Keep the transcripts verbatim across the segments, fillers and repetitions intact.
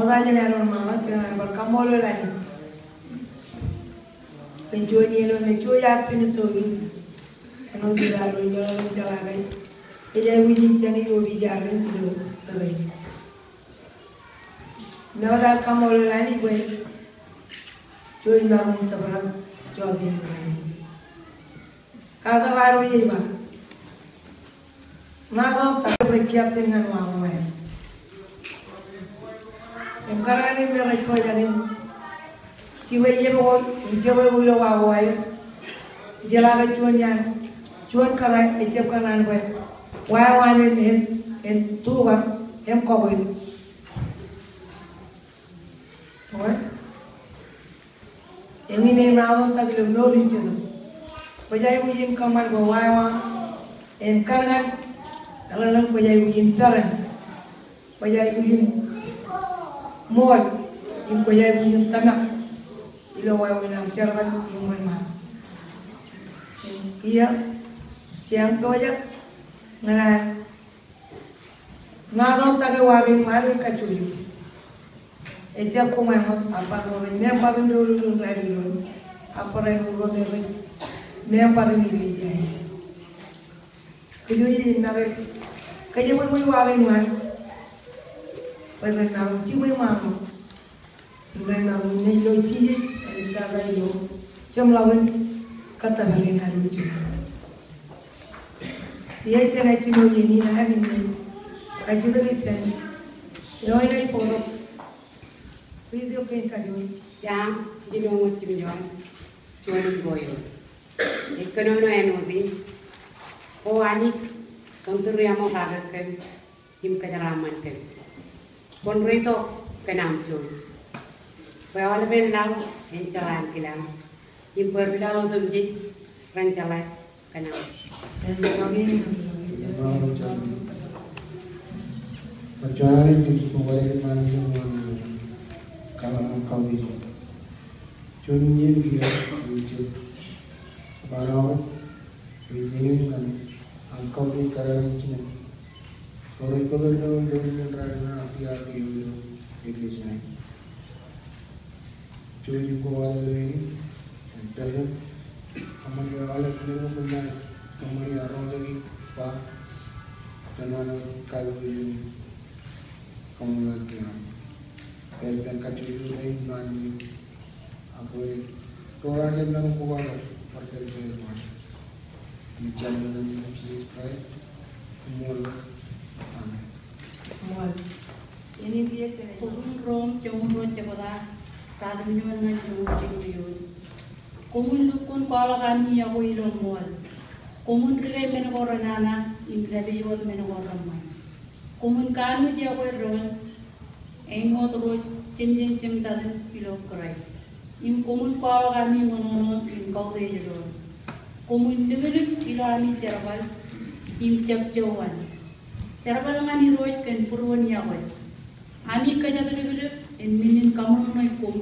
Ḷaajin āinwōt ṃaanḷọk, jen bar kaṃṃoolol Anij kōn juon iien eo me jej pād ilo tok in. Āinwōt ilo ad ilo jeḷā ke ej aikuj in jān ilo opiij eo ad ilo tōre in. Im bar kaṃṃoolol Anij bwe jej maroñ in tōprak jota in. Katak ad ej ba, ṇa tok ta bwe kiiō iten ñan wāween. Im kōrā in me rej pojak in jibwe iien ko im jibwe ko ilo wāween. Jeḷā ke juon iaan, juon kōrā ejjab kōṇaan bwe wāween en, en, en tubak im kọbwil. Eñin ej ṇa eo etak ilo mour in Jetōb. Kwōj aikuj in kōṃṃan bwe wāween en kankan, eḷaññe kwōj aikuj in peran, kwōj aikuj in ṃool, im kwōj aikuj in tōmak ilo wāween aṃ jerbal im wōnṃaanḷọk. Kiiō, jeiū pojak ñan ad ṇa tok ta ke wa kein ṃaad eo kajjojo. Ejjab koṃ āinwōt, ak bar ro rej member in doulul in raelulu, ak barāinwōt ro me rej member in Ileja in. Kajjojo im make kōjepwepwe wa kein ṃaad bwe ren maroñ jibwe ṃaanḷọk. Im ren maroñ in naaj lo jijet, āliktata ilo jeṃḷọkin kōttōpar in ad ilo jijet. Iiō jen jino iien in ad im jen kajjitōk ippān eo enaaj bōktok riit eo kein kajoor. Jaam jiljino wōt jimjuon, juon im bōk eoon. Ej kōnono āinwōt in: O Anij, kōn tūriaṃo kake kōm im kōjeraaṃṃan kōm. Kwōn reitok kōn aṃ jouj, bwe aolepen laḷ en jeḷā ankilaaṃ, im bwe ri laḷ otemjej ren jeḷā kōn aṃ. Juon iien kiiō ij jab ba ṇe, ij eñin ñan aṃ kautiej kōrā in jinen ro rej bōk eoon ilo doulul in raelulu ak kiiō ilo Ileja in. Jouj im kobatok ilo iien in, im pād im kōṃṃani aolep men ko kōm naaj kōṃṃani ak roñjake ba jān an kaiboojoj in kōṃṃan kiiō. Pād ippān kajjojo rein ilo an in. Ak ro rej, ro rej maroñ kobatok bar pād ippān ṃaan. Ij jar ñan Jisōs Kraist. Amen. Amen. Koṃwin roñ joñoul ruo jebta, ratimjuon ñan joñoul jilu eoon. Koṃwin lukkuun kwaḷọk ami iọkwe ilo ṃool. Koṃwin rike men ko renana im dāpij wōt men ko reṃṃan. Koṃwin kanooj iọkwe doon āinwōt ro jemjein jeṃtatan ilo Kraist. Im koṃwin kwaḷọk ami ṃōṇōṇō im kautiej doon. Koṃwin liklik ilo ami jerbal im jab jọwan. Jerbal ñan Irooj kōn būruon iọkwe. Ami kōjatdikdik im men in kaṃōṇōṇō koṃ.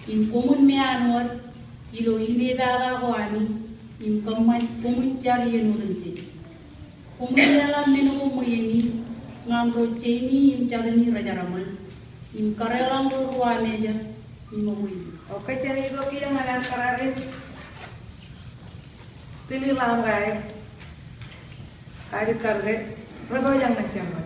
Im koṃwin meanwōd ilo inepata ko ami im kōṃṃan koṃwin jar iien otemjej. Koṃwin leḷọk men ko ṃweien ñan ro jeimi im jatumi rej jerbal, im kareḷọñ ro ruwamāejet im okwe. Okay, jen itok kiiō ñan ad kōrā in tili ḷaṃ kae, adik kar ke, rej pojak ñan jerbal.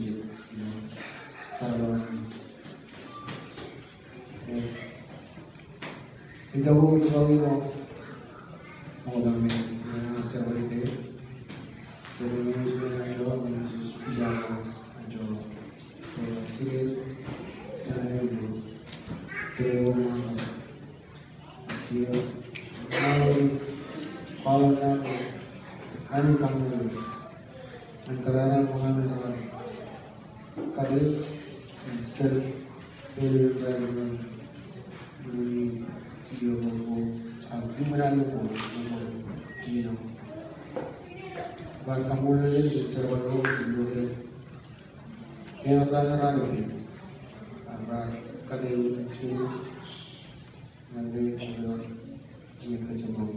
jet, you know, kar ḷọk. Eh, ij kōṃṃan ilo ṃokta me, eh, jerbal eo. Jerbal eo, eh, ilo ṃokta eo, ilo ṃokta eo. Ñan ke ilo iien kajjioñ.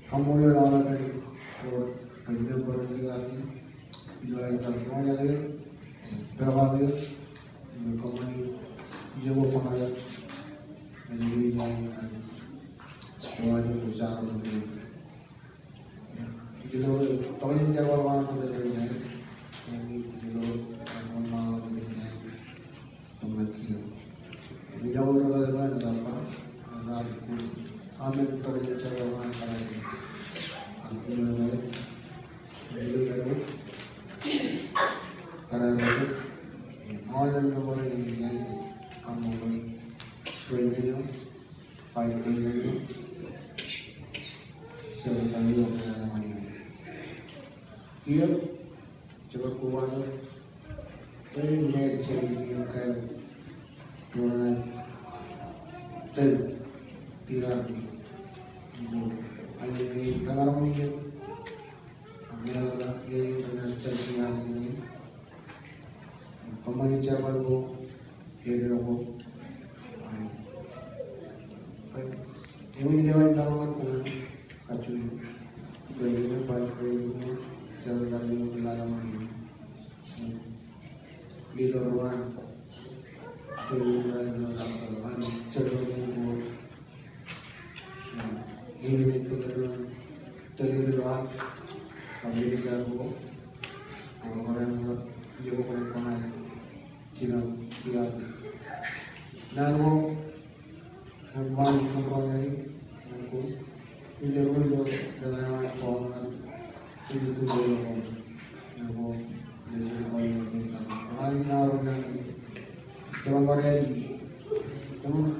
Kaṃṃoolol aolep ro rej member ilo aer kar roñjake, pād ilo kōṃṃani ijo ko ṃōñā. Ñan ke ilo iien kajjioñ. Ilo tokjān jerbal ko an, Kiiō, jekar kobatok, ej āinwōt jet in kaelōk, ro ṇa, tōl, P R D. Ilo, āinwōt in kōmaroñ in, āinwōt in kōmaroñ in, kōṃṃani jerbal ko, Ewin lewōj ḷọk ṃōk kuṇaō kajjojo. Bwe ewin vice president eo, jerbal eo ḷọk ṃōk. Leader eo an. Bwe ewin ḷọk ṃōk. Jerbal eo ḷọk ṃōk. Ewin ej tōl eo an. Tōl eo ḷọk. Kab leader eo. Ewin ḷọk ṃōk. Ewin ḷọk ṃōk. Jino, iọkwe. Naan ko, ñan ṃaan, ñan ro ñan, ñan ko. Ilo, ilo, ilo, ilo, ñan ko. Ilo, ilo, ilo, ñan ko. Ilo, ilo, ilo, ñan ko. Ñan ko, ñan ko. Ñan ko, ñan ko. Ñan ko.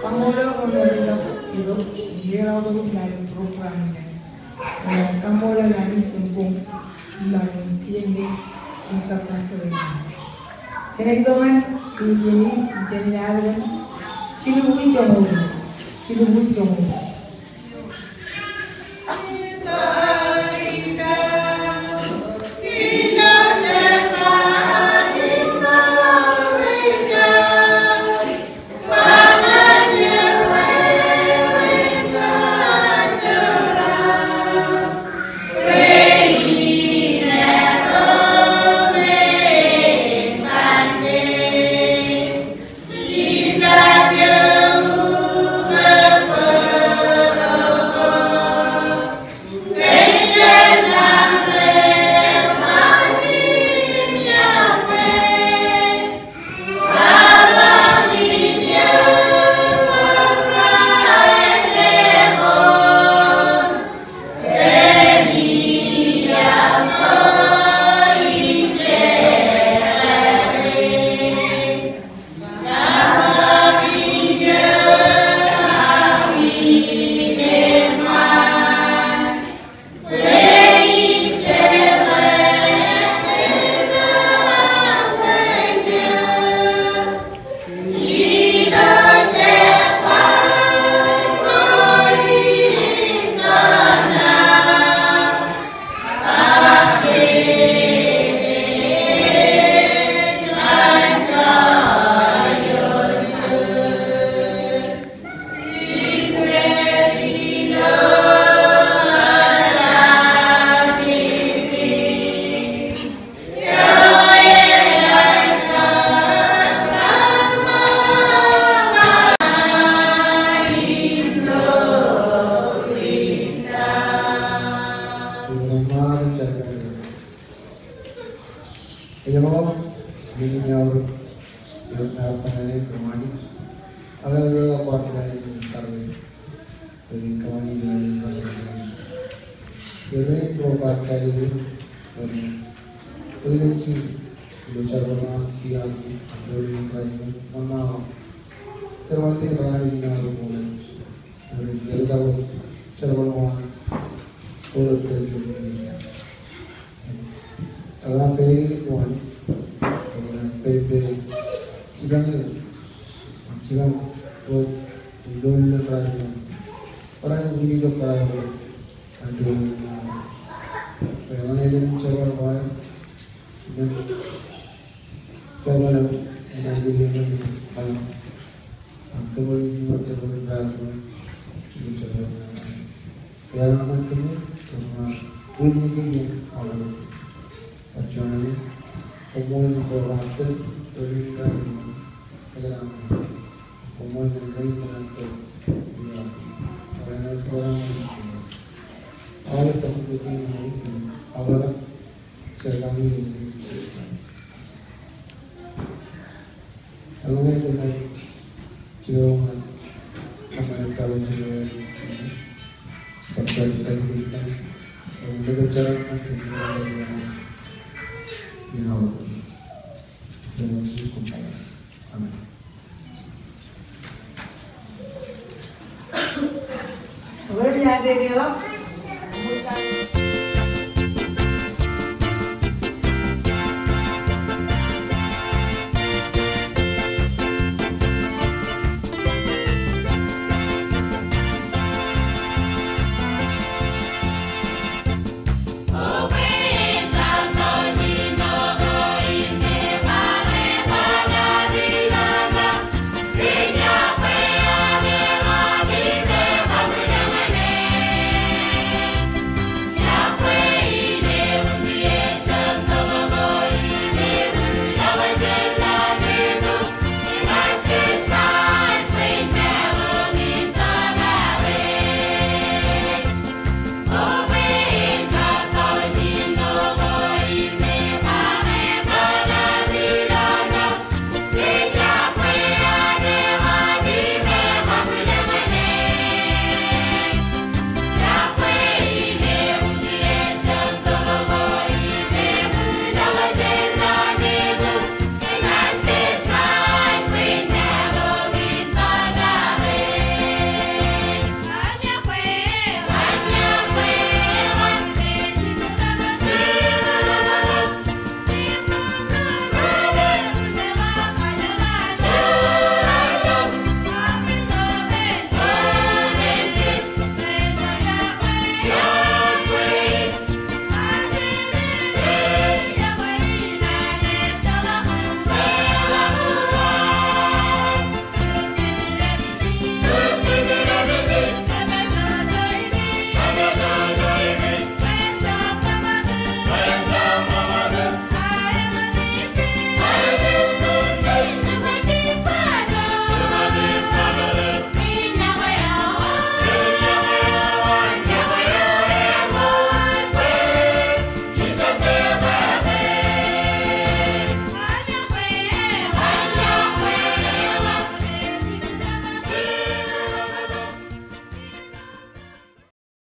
Kaṃṃoolol ro rej itok ilo program in. Kaṃṃoolol Anij im koṃ imaroñ in kijenmej im kōttar ro. Jenaaj itok ñan iien in, jenaaj aō ñan jilubwiin joñoul, jilubwiin joñoul. Jipañ, jipañ wōt ilo ilo kōrā ilo. Kōrā ilo ilo kōrā ilo. Āinwōt ilo ilo kōrā ilo. Amen.